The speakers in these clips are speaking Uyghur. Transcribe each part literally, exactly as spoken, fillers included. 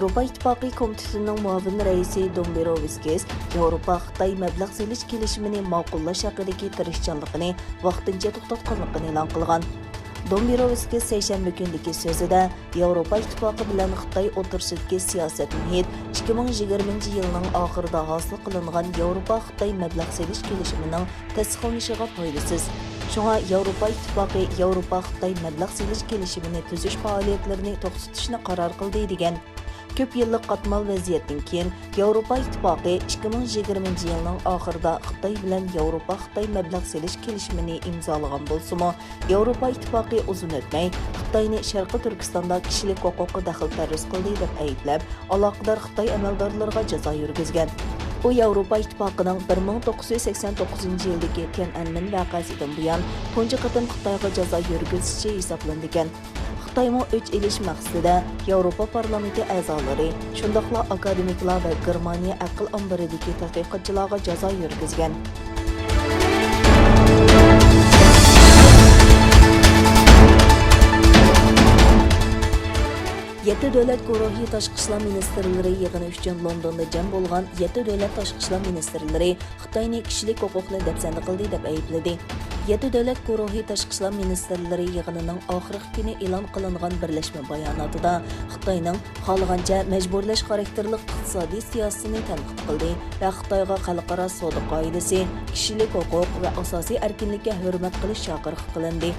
ياۋروپا ئىتتىپاقى كومىتېتىنىڭ مۇئاۋىن رەئىسى دومبروۋسكىس ياۋروپا خىتاي مەبلەغ سېلىش كېلىشىمىنى ماقۇللاش ھەققىدىكى تىرىشچانلىقىنى ۋاقتىنچە توختاتقانلىقىنى ئېلان قىلغان. دومبروۋسكىس سەيشەنبە كۈنىدىكى سۆزىدە، ياۋروپا ئىتتىپاقى بىلەن خىتاي ئوتتۇرىسىدىكى سىياسەت مۇھىت ئىككى مىڭ يىگىرمىنچى يىلنىڭ ئاخىرىدا ھاسىل قىلىنغان ياۋروپا خىتاي مەبلەغ سېلىش كېلىشىمىنىڭ تەستىقلىنىشىغا پايدىسىز. شۇڭا ياۋروپا ئىتتىپاقى ياۋروپا خىتاي مەبلەغ سېلىش كېلىشىمىنى تۈزۈش پائالىيەتلىرىنى توختىتىشنى قارار قىلدى، دېگەن. كۆپ يىللىق قاتمال ۋەزىيەتتىن كېيىن، ياۋروپا ئىتتىپاقى ئىككى مىڭ يىگىرمىنچى يىلنىڭ ئاخىرىدا خىتاي بىلەن ياۋروپا خىتاي مەبلەغ سېلىش كېلىشىمىنى ئىمزالىغان بولسىمۇ، ياۋروپا ئىتتىپاقى ئۇزۇن ئۆتمەي خىتاينى شەرقىي تۈركىستاندا كىشىلىك ھوقۇققا دەخلى تەرۇز قىلدى دەپ ئەيىبلەپ، ئالاقىدار خىتاي ئەمەلدارلىرىغا جازا يۈرگۈزگەن. ئۇ ياۋروپا ئىتتىپاقىنىڭ بىر مىڭ توققۇز يۈز سەكسەن توققۇزىنچى يىلدىكى تيەنئەنمېن ۋەقەسىدىن بۇيان تۇنجى قېتىم خىتايغا جازا يۈرگۈزۈشى ھېسابلىنىدىكەن. خىتايمۇ ئۆچ ئېلىش مەقسىتىدە ياۋروپا پارلامېنتى ئەزالىرى، شۇنداقلا ئاكادېمىكلار ۋە گېرمانىيە ئەقىل ئامبىرىدىكى تەتقىقاتچىلارغا جازا يۈرگۈزگەن. يەتتە دۆلەت گۇرۇھى تاشقى ئىشلار مىنىستىرلىرى يىغىنى ئۈچۈن لوندوندا جەم بولغان يەتتە دۆلەت تاشقى ئىشلار مىنىستىرلىرى خىتاينى كىشىلىك ھوقۇقنى دەپسەندە قىلدى دەپ ئەيىبلىدى. يەتتە دۆلەت گۇرۇھى تاشقى ئىشلار مىنىستىرلىرى يىغىنىنىڭ ئاخىرقى كۈنى ئېلان قىلىنغان بىرلەشمە باياناتىدا خىتاينىڭ خالىغانچە مەجبۇرلاش خاراكتېرلىك ئىقتىسادىي سىياسىتىنى تەنقىد قىلدى ۋە خىتايغا خەلقئارا سودا قائىدىسى، كىشىلىك ھوقۇق ۋە ئاساسىي ئەركىنلىككە ھۆرمەت قىلىش چاقىرىقى قىلىندى.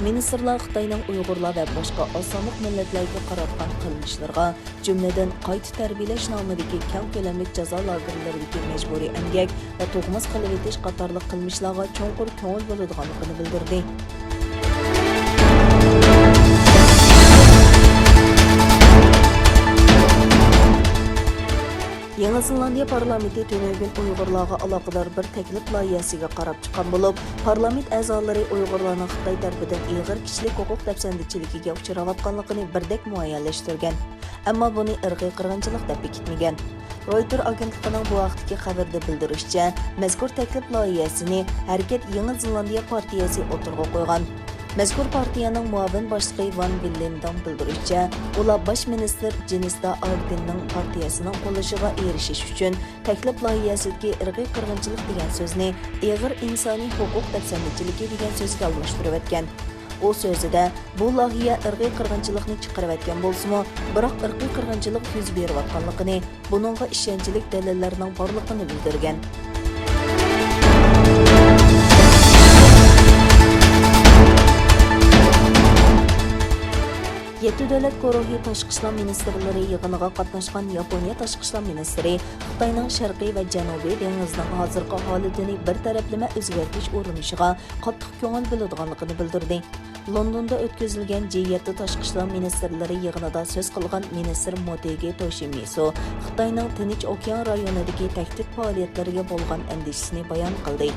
مىنىستىرلار خىتاينىڭ ئۇيغۇرلار ۋە باشقا ئاز سانلىق مىللەتلەرگە قاراتقان قىلمىشلىرىغا، جۈملىدىن قايتا تەربىيەلەش نامىدىكى كەڭ كۆلەملىك جازا لاگېرلىرىدىكى مەجبۇرىي ئەمگەك ۋە تۇغماس قىلىۋېتىش قاتارلىق قىلمىشلارغا چوڭقۇر كۆڭۈل بۆلىدىغانلىقىنى بىلدۈردى. يېڭى زېلاندىيە پارلامېنتى تۈنۈگۈن ئۇيغۇرلارغا ئالاقىدار بىر تەكلىپ لايىھەسىگە قاراپ چىققان بولۇپ، پارلامېنت ئەزالىرى ئۇيغۇرلارنىڭ خىتاي تەرىپىدىن ئېغىر كىشىلىك ھوقۇق دەپسەندىچىلىكىگە ئۇچراۋاتقانلىقىنى بىردەك مۇئەييەنلەشتۈرگەن. ئەمما بۇنى ئىرقىي قىرغىنچىلىق دەپ بېكىتمىگەن. رويتېر ئاگېنتلىقىنىڭ بۇ ھەقتىكى خەۋىرىدە بىلدۈرۈشىچە، مەزكۇر تەكلىپ لايىھەسىنى ھەرىكەت يېڭى زېلاندىيە پارتىيەسى ئوتتۇرىغا قويغان. مەزكۇر پارتىيەنىڭ مۇئاۋىن باشلىقى ۋان ۋىللېنداڭ بىلدۈرۈشىچە، ئۇلار باش مىنىستىر جېنسىدا ئاردېننىڭ پارتىيەسىنىڭ قوللىشىغا ئېرىشىش ئۈچۈن تەكلىپ لايىھەسىدىكى ئىرقىي قىرغىنچىلىق دېگەن سۆزنى ئېغىر ئىنسانىي ھوقۇق دەپسەندىچىلىكى دېگەن سۆزگە ئالماشتۇرۇۋەتكەن. ئۇ سۆزىدە، بۇ لايىھە ئىرقىي قىرغىنچىلىقنى چىقىرىۋەتكەن بولسىمۇ، بىراق ئىرقىي قىرغىنچىلىق يۈز بېرىۋاتقانلىقىنى، بۇنىڭغا ئىشەنچلىك دەلىللەرنىڭ بارلىقىنى بىلدۈرگەن. يەتتە دۆلەت گۇرۇھى تاشقى ئىشلار مىنىستىرلىرى يىغىنىغا قاتناشقان ياپونىيە تاشقى ئىشلار مىنىستىرى خىتاينىڭ شەرقىي ۋە جەنۇبىي دېڭىزنىڭ ھازىرقى ھالىتىنى بىر تەرەپلىمە ئۆزگەرتىش ئۇرۇنۇشىغا قاتتىق كۆڭۈل بۆلىدىغانلىقىنى بىلدۈردى. لوندوندا ئۆتكۈزۈلگەن جى يەتتە تاشقى ئىشلار مىنىستىرلىرى يىغىنىدا سۆز قىلغان مىنىستىر موتېگى توشىمىسۇ خىتاينىڭ تىنچ ئوكيان رايونىدىكى تەھدىت پائالىيەتلىرىگە بولغان ئەندىشىسىنى بايان قىلدى.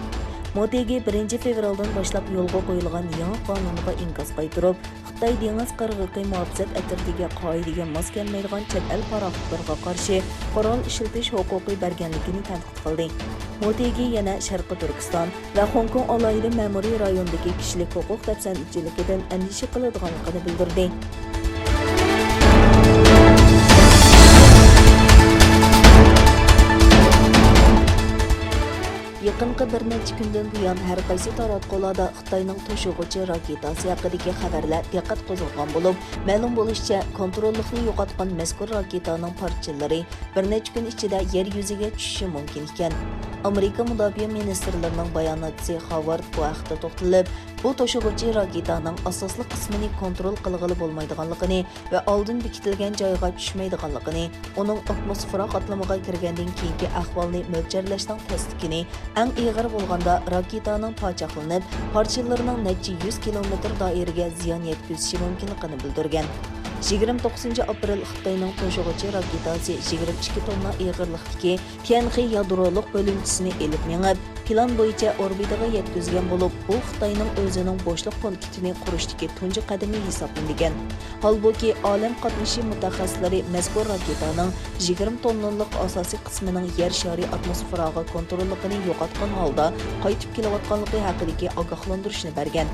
موتېگى بىرىنچى فېۋرالدىن باشلاپ يولغا قويۇلغان يېڭى قانۇنغا ئىنكاس قايتۇرۇپ، خىتاي دېڭىز قىرغىقى مۇھاپىزەت ئەترىتىگە قائىدىگە ماس كەلمەيدىغان چەت ئەل پاراخوتلىرىغا قارشى قورال ئىشلىتىش ھوقۇقى بەرگەنلىكىنى تەنقىد قىلدى. موتېگى يەنە شەرقىي تۈركىستان ۋە خوڭكوڭ ئالاھىدە مەمۇرىي رايونىدىكى كىشىلىك ھوقۇق دەپسەندىچىلىكىدىن ئەندىشە قىلىدىغانلىقىنى بىلدۈردى. يېقىنقى بىر نەچچە كۈندىن بۇيان ھەر قايسى تاراتقۇلاردا خىتاينىڭ توشۇغۇچى راكېتاسى ھەققىدىكى خەۋەرلەر دىققەت قوزغىغان بولۇپ، مەلۇم بولۇشىچە، كونتروللۇقنى يوقاتقان مەزكۇر راكېتانىڭ پارچىلىرى بىر نەچچە كۈن ئىچىدە يەر يۈزىگە چۈشۈشى مۇمكىن ئىكەن. ئامېرىكا مۇداپىئە مىنىستىرلىرىنىڭ باياناتچىسى خاۋارد بۇ ھەقتە توختىلىپ، بۇ توشۇغۇچى راكېتانىڭ ئاساسلىق قىسمىنى كونترول قىلغىلى بولمايدىغانلىقىنى ۋە ئالدىن بېكىتىلگەن جايغا چۈشمەيدىغانلىقىنى، ئۇنىڭ ئاتموسفېرا قاتلىمىغا كىرگەندىن كېيىنكى ئەھۋالنى مۆلچەرلەشنىڭ تەسلىكىنى، ئەڭ ئېغىر بولغاندا راكېتانىڭ پاچاقلىنىپ، پارچىلىرىنىڭ نەچچە يۈز كىلومېتىر دائىرىگە زىيان يەتكۈزۈشى مۇمكىنلىقىنى بىلدۈرگەن. يىگىرمە توققۇزىنچى ئاپرېل خىتاينىڭ توشۇغۇچى راكېتاسى يىگىرمە ئىككى توننا ئېغىرلىقتىكى تيەنخې يادرولۇق بۆلۈمچىسىنى ئېلىپ مېڭىپ، پىلان بويىچە ئوربىتىغا يەتكۈزگەن بولۇپ، بۇ خىتاينىڭ ئۆزىنىڭ بوشلۇق پونكىتىنى قۇرۇشتىكى تۇنجى قەدىمى ھېسابلىنىدىكەن. ھالبۇكى، ئالەم قاتنىشى مۇتەخەسسىسلىرى مەزكۇر راكېتانىڭ يىگىرمە توننىلىق ئاساسىي قىسمىنىڭ يەر شارى ئاتموسفېراغا كونتروللۇقىنى يوقاتقان ھالدا قايتىپ كېلىۋاتقانلىقى ھەققىدىكى ئاگاھلاندۇرۇشنى بەرگەن.